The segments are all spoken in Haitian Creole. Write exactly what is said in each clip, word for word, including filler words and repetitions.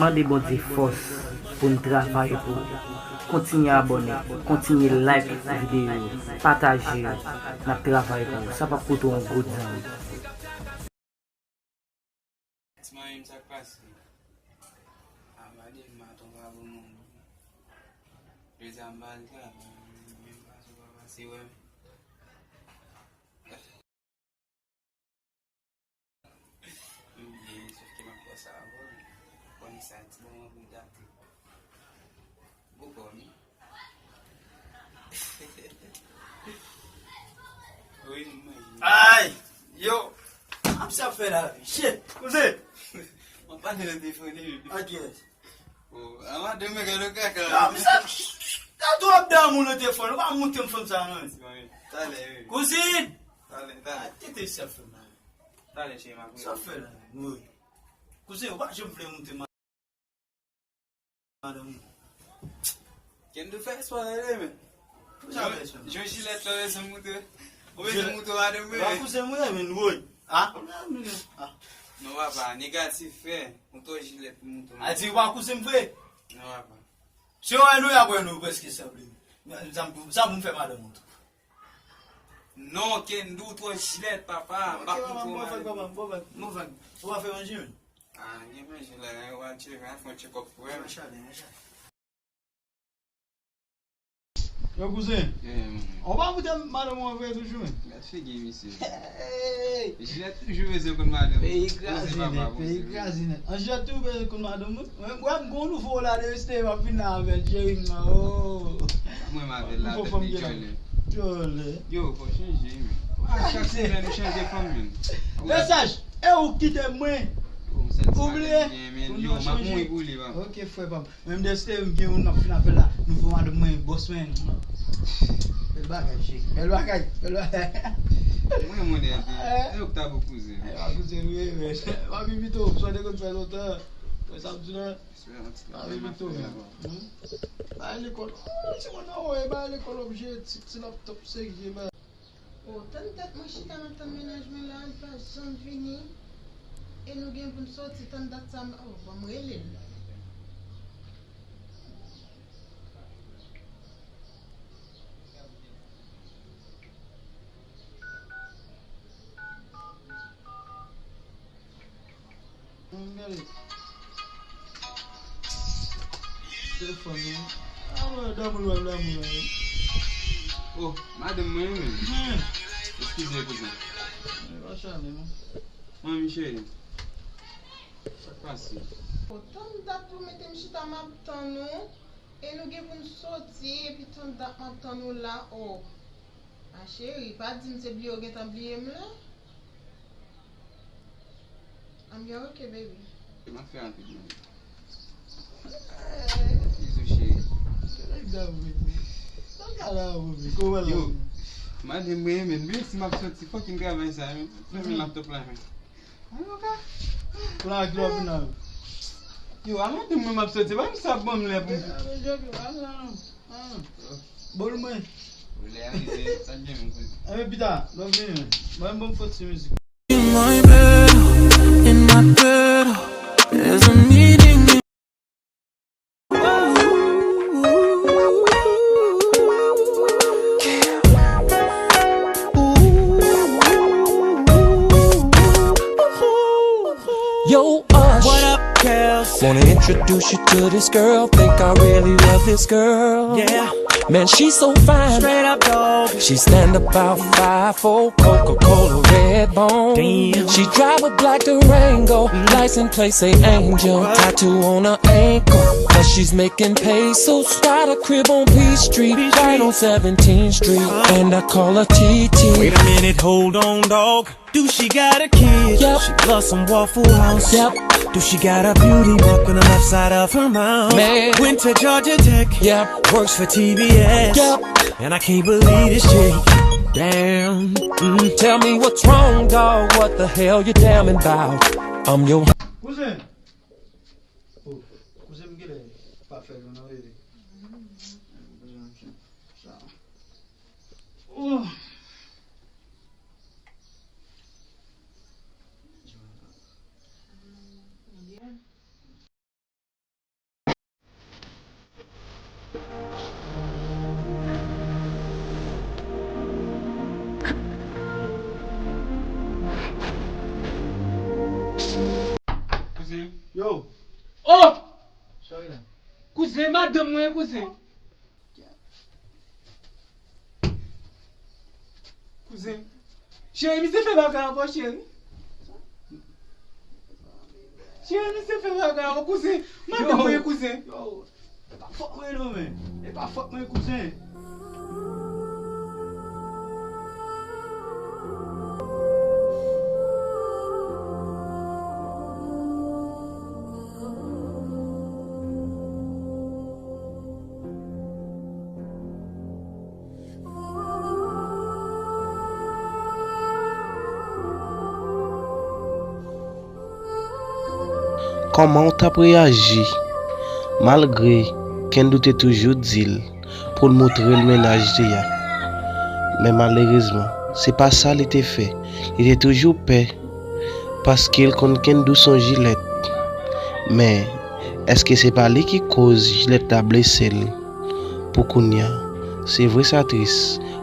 Mande Bondye fòs pou n travay pou ou. Kontinye abòne, kontinye like videyo yo, pataje yo. N ap travay pou ou. Sa p ap koute w yon goud, zanmi. Ti manmi m, sa k pase? A, madanm mwen pa bon moun. Jodi a m pa al travay, men m pase w pa pase wè m. M byen, sòf ke m ap fè sa avè w. Konn sa, ti bon, mwen pou m tate. Gwo kò, wi. Wi, m manje. Ay! Yo! Ap sa fè la, shit! Kouzen! M ap pale nan telefòn, wi. Ak kiyès? Oh, a madanm mwen gade kaka. Ah, misye, ta twòp damou nan telefòn, ou pa montre m fanm sa, non. Talè, wi. Kouzin! Talè, talè. Ah, tete sa fè mal. Talè, cheri, m ap... Sa fè la, wi. Kouzin, ou pa janm vle montre m madanm ou. Kendou fè espwa tande, men. Jan jilèt la, ou bezwen montre. Ou bezwen montre madanm mwen. Wa kouzen mwen, men, woy. Ah? Ah. Non, papa, negatif, frè. Ou twò jilèt pou montre. A di, wa kouzen m vre? Non, papa. Se yon nou y ap wè nou prèske sanble. Sa m pou, sa m pou m fè madanm ou tou. Non, Kendou, ou twò jilèt, papa. M pa konprann. Bon vag, papa, bon vag, bon vag. Ou pa fè manje, men? Ah, gen manje la, ou al tcheke, al fè yon tchekòp pou wè. Machalè, machalè. Yo, kouzen. Ou pa moute madanm ou an vre toujou, men? Gad figi misye. Hey! Jilèt toujou bezwen konn madanm. Peyi kraze nèt, peyi kraze nèt. An, Jilèt toujou bezwen konn madanm, wi. Mwen, mwen, m gon nouvo la, de reste, m ap vin la avè l, cheri m nan, oh. Mwen, m avè l la, tèt li djòlè. Djòlè. Yo, fò chanje, men. A chak semèn, ou chanje fanm, men. Mesaj, e ou kite mwen. Ou bliye? Yo, m ap mouri pou li, pa. Ok, frè pa m. Menm de se m gen youn m ap fin avè l la. Nouvo madanm mwen, bòs mwen. Bèl bagay, cheri. Bèl bagay. Bèl bagay. Mwen, mwen, nèg. Eh. E ou k ta bon kouzen. Eh, pa kouzen, wi, men. Papi pito, sa te konn fè lontan. Wè sa m di la. Papi pito, men. Hmm? Bay lekòl. Oh, ti moun nan, woy, bay lekòl objè, ti, ti laptop serye, bay. Oh, tann dat mwen chita m ap tann mennaj mwen la, li pa janm vini. E nou gen pou n soti, tann dat sa m, oh, ban m rele l. Ann gade. Telefòn nan. A, mwen, damou l wè l damou la, wi. Oh, madanm mwen, wi, men. Hmm. Eskize, kouzen. Mwen pa chale, non. Manmi cheri. Sa k pase? Oh, tann dat ou mete m chita m ap tann ou. E nou gen pou n soti, epi tann dat m ap tann ou la, oh. A cheri, pa di m se bliye w gentan bliye m la. I'm your okay, baby. M ap fè rapid, man. Bizou, cheri. Se nèg damou, wi. Sa ka la, wi. Kòman la? Yo, madanm mwen, men, men si m ap soti, fucking travay sa, men. Fèmen laptop la, men. Plak lòv nan. Yo, a madanm mwen m ap soti, pa m sa ban m lè pou m. Bòl mwen. Lè a rive, sa k gen menm koze. Enben pita, lòv vini. Mwen m ban m fòt ti mizik. In my bed, in my bed, there's a meeting. Yo, Ush. What up, girls? Wanna introduce you to this girl. Think I really love this girl. Yeah. Man, she so fine. Straight up, dog. She stand about five four, Coca-Cola, Red Bone. Damn. She drive a black Durango. License plate say Angel. Tattoo on her ankle. Cause she's making pesos. Got a crib on Peachtree. Right on seventeenth Street. And I call her T T. Wait a minute, hold on, dog. Do she got a kid? Yep. She loves some Waffle House. Yep. Do she got a beauty mark on the left side of her mouth? Man. Went to Georgia Tech. Yep. Works for T B S. Yep. And I can't believe this chick. Damn. Mm. Tell me what's wrong, dog. What the hell you damning about? I'm your... Kouzen. Oh, kouzen m genlè pa fè l non, rele. Oh. Yo! Oh! Kouzen, madanm mwen, kouzen. Kouzen. Cheri, misye fè bagay ankò, cheri. Cheri, misye fè bagay ankò, kouzen. Madanm mwen, kouzen. Yo! E pa fòt mwen non, men. E pa fòt mwen, kouzen. Kòman w t ap reyaji malgre Kendou te toujou di l pou l montre l mennaj li a? Men malerezman, se pa sa li te fè. Li te toujou pè paske l konn Kendou se yon jilèt. Men, èske se pa li ki koz jilèt la blese l? Pou kounye a, se vre sa tris,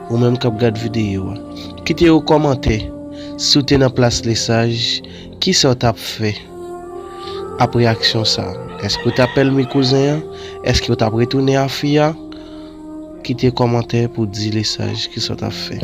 ou menm k ap gad videyo a. Kite yon kòmantè, si w te nan plas Lesaj, kisa w t ap fè apre aksyon sa? Èske w t ap pèlmi kouzen an? Èske w t ap retounen a fi a? Kite kòmantè pou di Lesaj kisa w t ap fè.